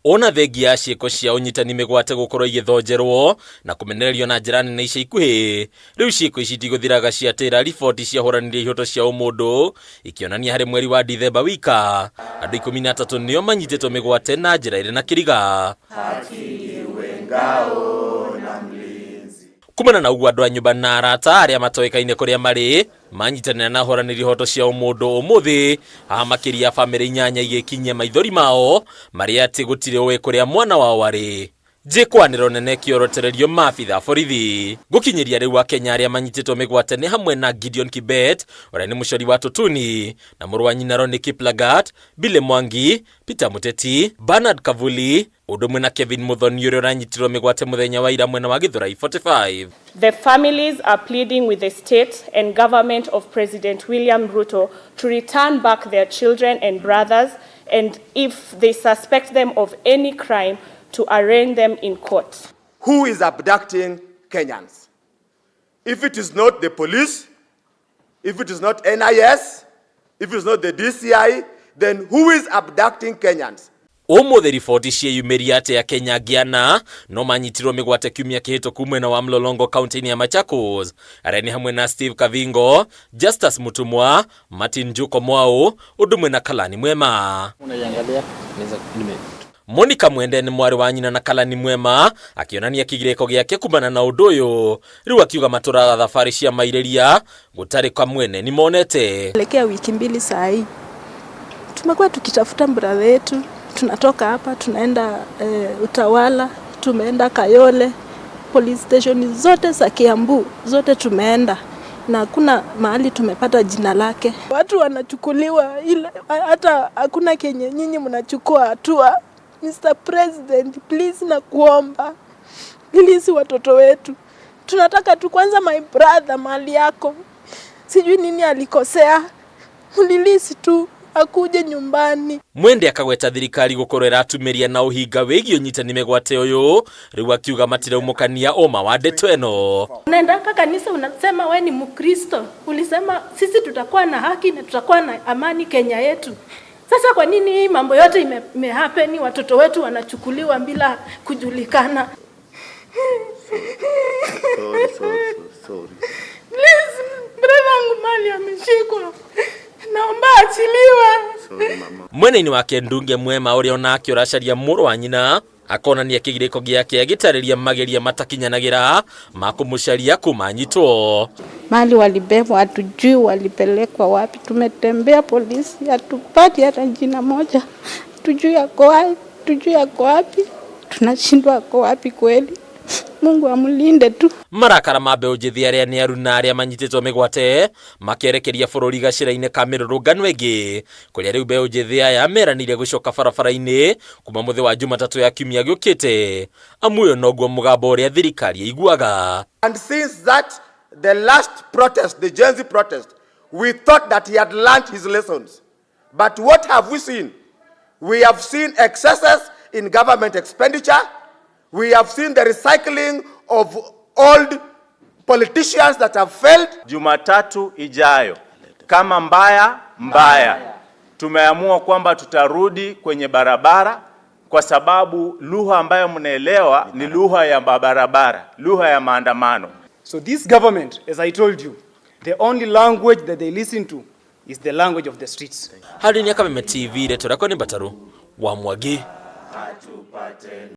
Ona thengia ya ciĩko cia ũnyitani mĩgwate gũkorwo igĩthonjerwo na kũmenererio na njĩra nene ica ikuhĩ, rĩu ciĩko ici itigũthiraga ciatĩra riboti cia ahũranĩri a ihoto cia ũmũndũ ikĩonania harĩ mweri wa Dithemba wika andũ 13 nĩo manyitĩtwo mĩgwate na njĩra ĩrĩ na kĩriga. Kumana na ũguo, andũ a nyũmba na arata arĩa matoĩkaine kũrĩa marĩ manyitanĩra na ahũranĩri ihoto cia ũmũndũ ũmũthĩ haha makĩria bamĩrĩ 8 igĩkinyia maithori mao marĩa atĩ gũtirĩ ũĩ kũrĩa mwana wao arĩ. Njĩkwanĩro nene ĩkĩorotererio maabitha a borithi gũkinyĩria rĩu Akenya arĩa manyitĩtwo mĩgwate nĩ hamwe na Gideon Kibet ũrĩa nĩ mũcori wa tũtuni na mũrũ wa nyina Ronny Kiplagat, Billy Mwangi, Peter Muteti, Bernard Kavuli, ũndũ ũmwe na Kevin Muthoni ũrĩa ũranyitirwo mĩgwate mũthenya wa ira mwena wa Githurai 45. The families are pleading with the state and government of President William Ruto to return back their children and brothers, and if they suspect them of any crime, to arraign them in court. Who is abducting Kenyans? If it is not the police, if it is not NIS, if it is not the DCI, then who is abducting Kenyans? Ũmũthĩ riboti cieyumĩria atĩ Akenya angĩ ana no manyitirwo mĩgwate kiumia kĩhĩtũku mwena wa Mlolongo kaunti-inĩ ya Machakos, arĩa nĩ hamwe na Steve Kavingo, Justus Mutumwa, Martin Njuko Mwau, ũndũ ũmwe na Kalani Mwema. Monica Mwende nĩ mwarĩ wa nyina na Kalani Mwema akĩonania kĩgirĩko gĩake kumana na ũndũ ũyũ, rĩu akiuga matũraga thabarĩ cia mairĩria gũtarĩ kamwene nĩmonete. Elekea wiki 2 saa hii tumekuwa tukitafuta brother yetu, tunatoka hapa tunaenda Utawala, tumeenda Kayole, police station zote za Kiambu zote tumeenda na hakuna mahali tumepata jina lake. Watu wanachukuliwa ile hata hakuna kenye nyinyi mnachukua hatua. Mr. President, please nakuomba, release watoto wetu. Tunataka tu kwanza my brother mali yako. Sijui nini alikosea. Release tu akuje nyumbani. Mwende akagweta thirikari gukorwo ĩratumiria na ũhinga wĩgiĩ ũnyitani mĩgwate ũyũ, rĩu akiuga matiraumũkania ũma wa ndeto ĩno. Unaenda kanisa unasema we ni Mkristo, ulisema sisi tutakuwa na haki na tutakuwa na amani Kenya yetu. Sasa kwa nini hii mambo yote ime happen, watoto wetu wanachukuliwa bila kujulikana? Sorry, sorry, sorry. Please, brother wangu mali ameshikwa. Naomba achiliwe. Sorry, mama. Mwena-inĩ wake Ndunge Mwema ũrĩa onake ũracaria mũrũ wa nyina akonania kĩgirĩko gĩake agĩtarĩria mageria matakinyanagĩra ma kũmũcaria kuma anyitwo. Mali walibebwa hatujui walipelekwa wapi. Tumetembea polisi hatupati hata jina moja, hatujui ako wapi, hatujui ako wapi, tunashindwa ako wapi kweli. Mungu amlinde tu. Marakara ma mbeũ njĩthĩ arĩa nĩ aruna arĩa manyitĩtwo mĩgwate makerekeria bũrũri gacĩra-inĩ ka mĩrũrũngano ĩngĩ kũrĩa rĩu mbeũ njĩthĩ aya meranĩire gũcoka barabara-inĩ kuma mũthĩ wa Jumatatũ ya kiumia gĩũkĩte, amu ũyũ noguo mũgambo ũrĩa thirikari ĩiguaga. And since that, the last protest, the Gen Z protest, we thought that he had learned his lessons. But what have we seen? We have seen excesses in government expenditure. We have seen the recycling of old politicians that have failed. Jumatatu ijayo, kama mbaya mbaya, tumeamua kwamba tutarudi kwenye barabara kwa sababu lugha ambayo mnaelewa ni lugha ya barabara, lugha ya maandamano. So this government, as I told you, the only language that they listen to is the language of the streets. Harĩ nĩ Kameme TV, rĩtwa rĩakwa nĩ Mbataru wa Mwangi.